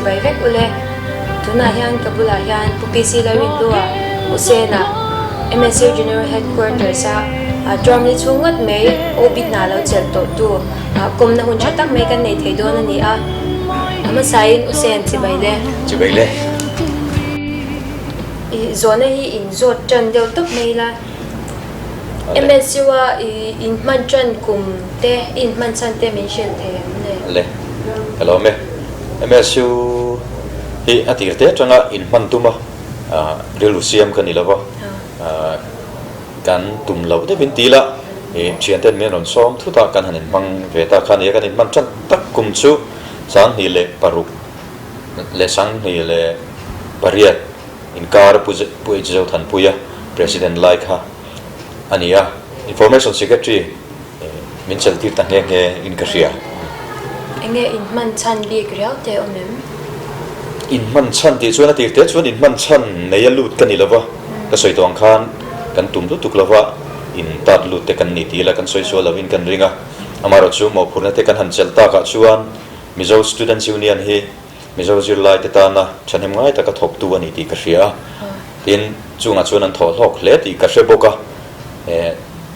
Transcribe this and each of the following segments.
Chibai vek ule. Tunah hian ka bulah hian Pu PC Lalrinhlua, U Sena, MSU General Headquarters a term ni chhung ngawt mai OB hna lo chelh tawh tu kawmna hun tha tak mai kan nei thei dawn a ni a. A hmasain U Sen chibai le. Chibai le. I zawhna hi in zawt tan deuh tawp mai ila. MSU a i inhman tan kum te, i inhman chhan te min hrilh thei em le? Le, ka lawm e. MSU hi a tir te atanga inhman tum a, rilru siam ka ni lo va, kan tum loh deuhin ti ila, i thianten min rawn sawm thut a, kan han inhmang ve ta kha a ni a, kan inhman tan tak kum chu 2006 leh 2008 Inkar Pu Pu H Zothanpuia President lai kha a ni a, Information Secretary min chelh tir ta nghe nghe in ka hria. Enge inhman chhan bik riau te awm em? Inhman chhan tih chuan a tir te chuan inhman chhan nei a lut ka ni lova, ka sawi tawh ang khan kan tum lutuk lova in tat lut te kan ni tih ila kan sawi sual lovin kan ring a. Amaherawhchu mawhphurhna te kan han chelh takah chuan Mizo Students Union hi Mizo zirlaite tana thahnem ngai taka thawktu a ni tih ka hria a, tin, chungah chuan an thawh hlawk hle tih ka hre bawk a.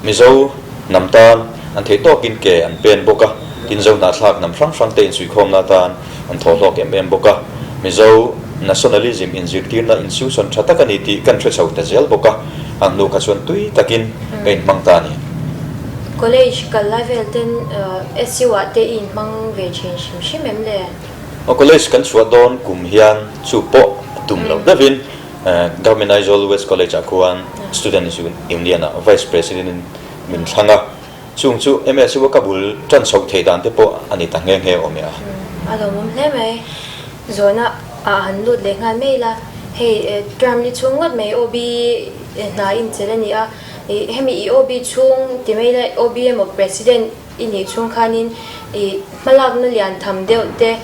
Mizo hnam tan an theih tawkin ke an pen bawk a, tin Zo hnahthlak hnam hrang hrangte insuihkhawmna atan an thawh hlawk em em bawk a. Mizo nationalism inzirtirna institution tha tak a ni tih kan hre chho ta zel bawk a, a hnu kha chuan tui takin ka inhmang ta a ni. College kal lai vel ten SU ah te i inhmang ve thin hrim hrim em le? Aw college kan chhuah dawn kum hian chu pawh tum loh deuhin Government Aizawl West College ah khuan Student Union ah Vice President in min thlang a, chung chu MSU a ka bul tan chhoh theih dan te pawh a ni ta nghe nghe awm e a. A lawmawm hle mai. Zawhna ah han lut leh nghal mai ila, hei term li chhung ngawt mai OB hna inchelh a ni a, hemi i OB chhung ti mai ila OB emaw President I nih chhung khanin i hmalakna lian tham deuh te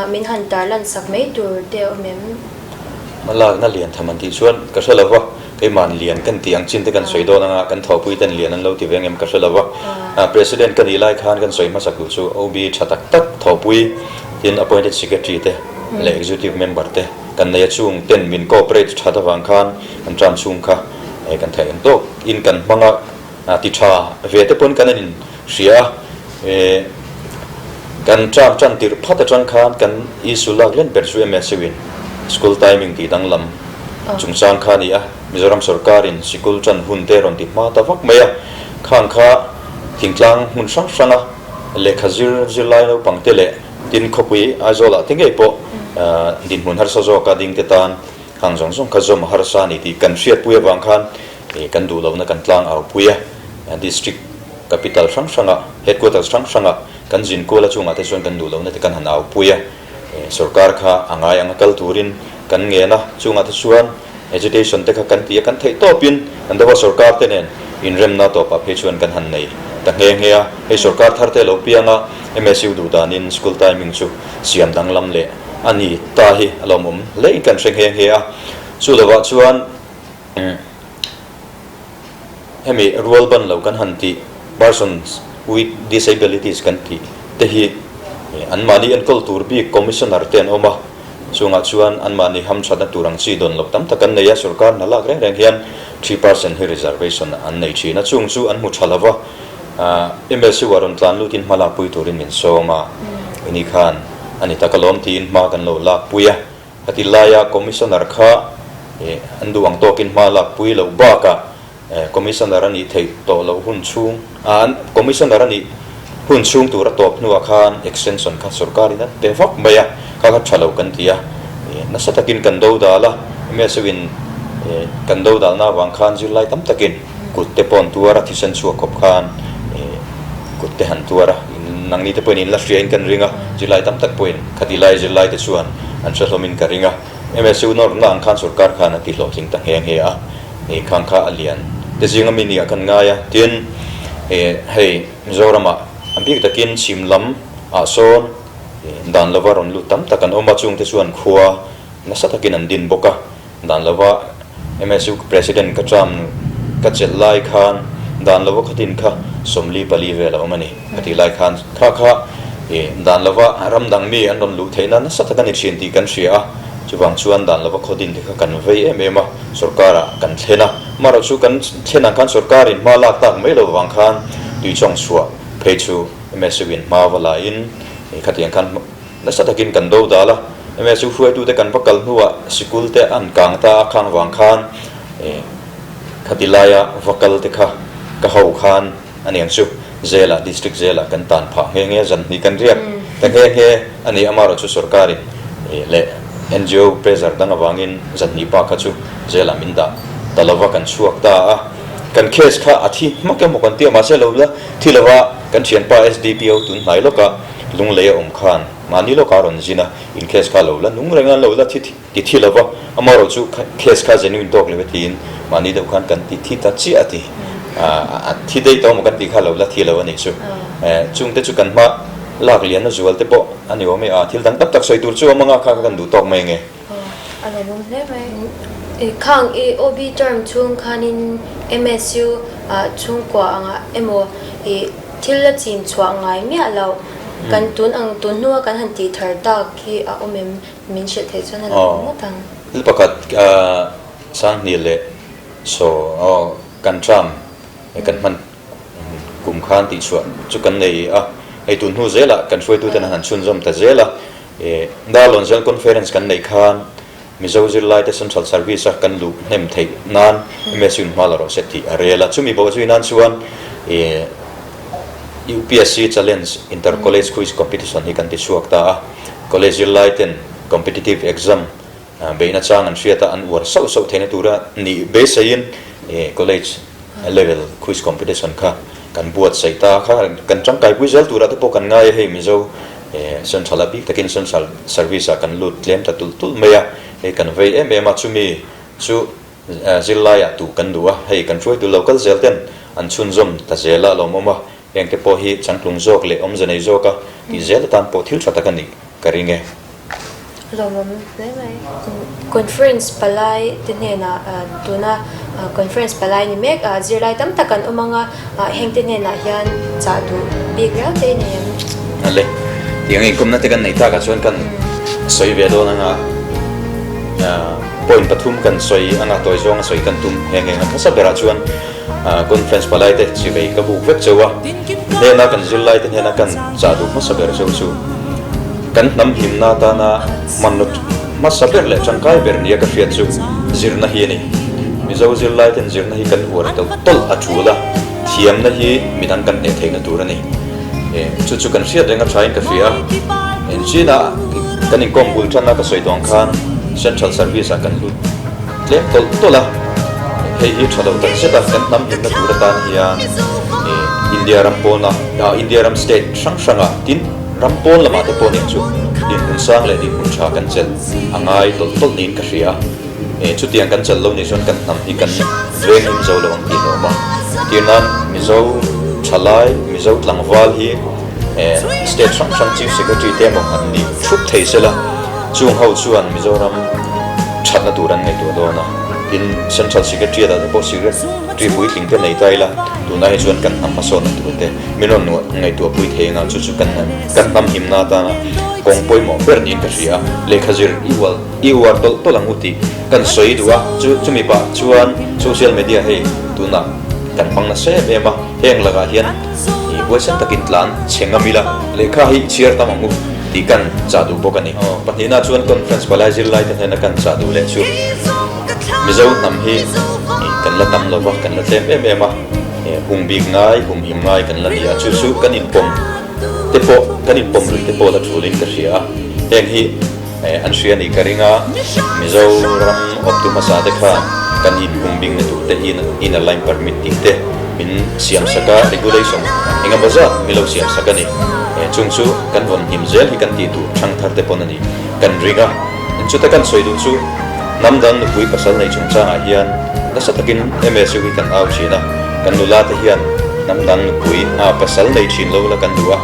min han tarlan sak mai tur te a awm em? Hmalakna lian tham an tih chuan ka hre lo va, keiman lian kan tih ang chin te kan sawi dawn anga kan thawhpui ten lian an lo ti ve ang em ka hre lo va. President ka nih lai khan kan sawi hmasak duh chu OB tha tak tak thawhpui tin appointed secretary te leh executive member te kan nei a chung ten min cooperate that avang khan kan term chhung kha kan theih ang tawk in kan hmang a. A ti tha ve te pawn kan in hria a, e kan term tan tirh phat atang khan kan issue lak len ber chu MSU in school timing tih danglam chungchang kha a ni a, Mizoram sorkar in sikul tan hun te rawn ti hma ta vak mai a, khang kha thingtlang hmun hrang hrang a lehkha zir zirlai naupang te leh tin khawpui Aizawl ah te ngei pawh dinhmun harsa zawk a ding te tan khang zawng zawng kha zawm a harsa a ni tih kan hriatpui avang khan Kan duh lohna kan tlang au pui a, District Capital hrang hrangah, Headquarters hrang hrangah kan zin kual a chungah te chuan kan duh lohna te kan han au pui a, Sorkar kha a ngai anga kal turin kan ngen a, chungah te chuan agitation te kha kan ti a, kan theih tawpin kan deuh a, Sorkar te nen inremna tawpah phei chuan kan han nei ta nghe nghe a, hei Sorkar thar te lo piang a, MSU duh danin school timing chu siam danglam leh a ni ta hi a lawmawm hle in kan hre nghe nghe a, chu lovah chuan Hemi rual ban lo kan han tih, persons with disabilities kan tih te hi anmahni enkawl tur bik commissioner te an awm a, chungah chuan anmahni hamthatna tur ang chi dawn loh tam tak an nei a, sorkar hna lak reng reng hian 3% hi reservation an nei thin a, chung chu an hmu tha lo va, MSU ah rawn tlan lutin hma lakpui turin min sawm a, ini khan a ni tak alawm tiin hma kan lo lakpui a. A ti laia Commissioner kha an duh ang tawkin hma lakpui loh bakah Commissioner a nih theih tawh loh hun chhung a Commissioner a nih hun chhung tur a tawp hnuah khan extension kha sorkarin a pe vak mai a, kha kha tha lo kan ti a, nasa takin kan do dal a, MSU-in kan do dalna avang khan zirlai tam takin kut te pawh an tuar a, thisen chhuak khawp khan kut te han tuar a, nangni te pawhin in la hriain kan ring a, zirlai tam tak pawhin khati lai zirlai te chuan an hre hlawmin ka ring a, MSU nawrna ang khan sorkar khan a ti hlawhtling ta nghe nghe a, hei khang kha a lian te zinga mi nia kan ngai a, tin hei Mizoramah a bik takin chhim lam ah sawn dan lova rawn lut tam tak an awm a, chungte chuan khua nasa takin an din bawk a. Dan lova MSU President ka term ka chelh lai khan dan lova khatin kha 44 vel a awm a ni ka tih lai khan kha kha I dan lova ram dang mi an rawn luh theihna nasa tak a ni thin tih kan hria a, chuvang chuan dan lova khaw din te kha kan vei em em a, sorkar-ah kan thlen a. Amaherawh chu kan thlen ang khan sorkar-in hma lak tak mai lo vang khan tuichawng chhuah phei chu MSU-in hma va laiin khatiang khan nasa takin kan do dal a. MSU hruaitute kan va kal hnuah sikul te an kang ta a, khang vang khan khati laia va kal te kha ka ho khan A niang chu Jail-ah, District Jail-ah kan tan phah nghe nghe, zan hnih kan riak ta nghe nghe a ni. Amaherawh chu sorkarin leh ngo pressure dang avangin zan hnih bak kha chu Jail-ah min dah ta lova kan chhuak ta a. Kan case kha a thi hmak emaw kan ti a, mahse lo la thi lova kan thianpa SDPO tun hnai lawka lunglei a awm khan mahni lawka a rawn zin a, in case kha lo la nung reng a, lo la thi Ti thi lova, amaherawh chu case kha genuine tawk lo e tiin mahni deuh khan kan ti thi ta chiah a ti. A thi daih tawh maw kan tih kha lo la thi lo a nih chu. Chungte chu kan hma lak lianna zual te pawh a ni awm e a, thil dang tak tak sawi tur chu awm anga kha kan duh tawk mai nge. A lo awm hle mai. Khang i OB term chhung khanin MSU ah chhungkua angah emaw i thil la chin chhuah ngai miah loh kan tun ang tun hnua kan han tih thar tak hi a awm em? Min hrilh theih chuan a lo awm ngawt ang. Thil pakhat Sanghnih leh saw kan tram kan hman kum khan tih chhuah chu kan nei a, hei tun hnu zelah kan hruaituten an han chhunzawm ta zel a. Darlawn Zel Conference kan neih khan Mizo zirlaite Central Service a kan luh hnem theih nan MSU in hma la rawh se tih a rel a. Chumi bawh zui nan chuan UPSC Challenge Inter College Quiz Competition hi kan ti chhuak ta a. College zirlai ten competitive exam beihna chang an hriat a, an uar sauh sauh theihna tura nih beiseiin college level quiz competition kha kan buatsaih ta kha kan tangkaipui zel turah te pawh kan ngai a, hei Mizo central a bik takin central service ah kan lut tlem ta tulh tulh mai a, hei kan vei em em a, chumi chu zirlaiah tuh kan duh a, hei kan hruaitu lo kal zel ten an chhunzawm ta zel a lawmawm a. Hengte pawh hi changtlung zawk leh awmze nei zawka tih zel atan pawh thil tha tak a nih ka ring e. Lawmawm hle mai. Conference palai te hnenah tuna conference palai ni mek zirlai tam tak an awm ang a, hengte hnenah hian chah duh bik riau te i nei em? Ale, tiang inkawmna te kan neih takah chuan kan sawi ve dawn anga point pathum kan sawi anga tawi zawnga sawi kan tum nghe nghe ang hmasa berah chuan Conference palai te chivei ka buk vek cheu a, hnena kan zirlai te hnena kan chah duh hmasa ber cheu chu kan hnam himna atana hmanraw hmasa ber leh tangkai ber nia ka hriat chu zirna hi a ni. Mizo zirlai ten zirna hi kan uar tawlh tawlh a tul a, thiamna hi midang kan hneh theihna tur a ni. Chu chu kan hriat reng a thain ka hria a, China kan inkawm bul tana ka sawi tawh ang khan Central Service ah kan lut. Tlem tawlh tawlh a, hei hi tha lo tak zet a, kan hnam hlimna tur atan hian India ram pawna India ram state hrang hranga tin ram pawn lamah te pawh nen chu dinhmun sang leh dinhmun tha kan chelh a ngai tawlh tawlh niin ka hria a, chutiang kan chelh lo nih chuan kan hnam hi kan venghim zo lo ang tih a awm a, entir nan Mizo thalai, Mizo tlangval hi state hrang hrang Chief Secretary te emaw an ni thup thei sela. Chung ho chuan Mizoram thatna tur an ngaihtuah dawn a, tin Central Secretariat ah te pawh Secretary puitling te nei ta ila, tunah hi chuan kan hnam hmasawnna tur te min rawn ngaihtuah pui thei anga chu chu kan kan hnam himna atana kawng pawimawh ber niin ka hria a, lehkha zir i ual i uar tawlh tawlh ang u tih kan sawi duh a, chu chumi pah chuan social media hei tunah kan hmang nasa em em a, heng lakah hian i huaisen takin tlan chhe ngam ila, lehkha hi i chhiar tam ang u. Tih kan chah duh bawk a ni. Pahnihna chuan conference palai zirlai te hnena kan chah duh leh chu Mizo hnam hi kan la tam lo va, kan la tlem em em a, hung bik ngai, hum him ngai kan la ni a, chu chu kan inpawm te pawh, kan inpawm lui te pawh la thulin ka hria a, heng hi An hria nih ka ring a, Mizoram awptu hmasa te khan kan inhung bingna tur te inner line permit tih te min siam sak a, regulation eng emaw zat min lo siam sak a ni. Chung chu kan vawn hnim zel hi kan tih tur thangthar te pawn a ni kan ring a. Chuta kan sawi duh chu hnam dang nupui pasal nei chungchangah hian nasa takin MSU hi kan au thin a, kan nula te hian hnam dang nupui pasal nei thin lo la kan duh a.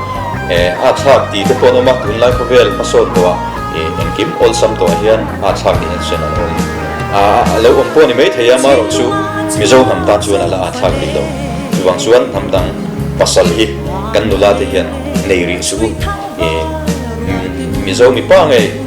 A thlak tih te pawh an awm a, tunlai khawvel hmasawn tawhah engkim awlsam tawhah hian a thlak tih an sen an awm. A lo awm pawh a ni maithei a, amaherawh chu Mizo hnam tan chuan a la a thlak rih lo. Chuvang chuan hnam dang pasal hi kan nula te hian nei rih suh u. Mizo mipa ngei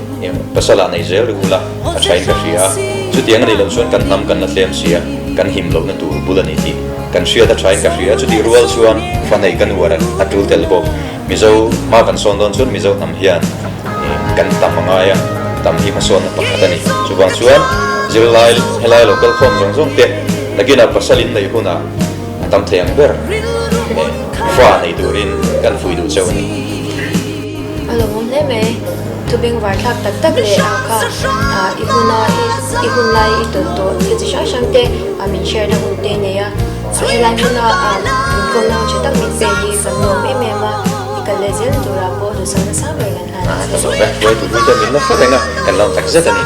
pasal ah nei zel rih ula a thain ka hria a, chutiang a nih loh chuan kan hnam kan la tlem si a, kan him lohna tur bul a ni tih kan hriat a thain ka hria a, chutih rual chuan fa neih kan uar a tul tel bawk. Mizo hma kan sawn dawn chuan Mizo hnam hian kan tam a ngai a, tam hi hmasawnna pakhat a ni. Chuvang chuan zirlai helai lo kal khawm zawng zawng te nakinah pasal in neih hunah a tam thei ang ber fa nei turin kan fui duh cheu a ni. A lo awm hle mai. Thu bengvar thlak tak tak leh a kha i huna i hun lai i tawn tawh thil chi hrang hrang te min share na hun te nei a. Helai hmuna min kawmna hun tha tak min pe hi kan nuam em em a, i kal leh zel turah pawh duhsakna sang ber kan hlan a che. Ka zawh vek hruaitu hlui te min la hre reng a, kan lawm tak zet a ni.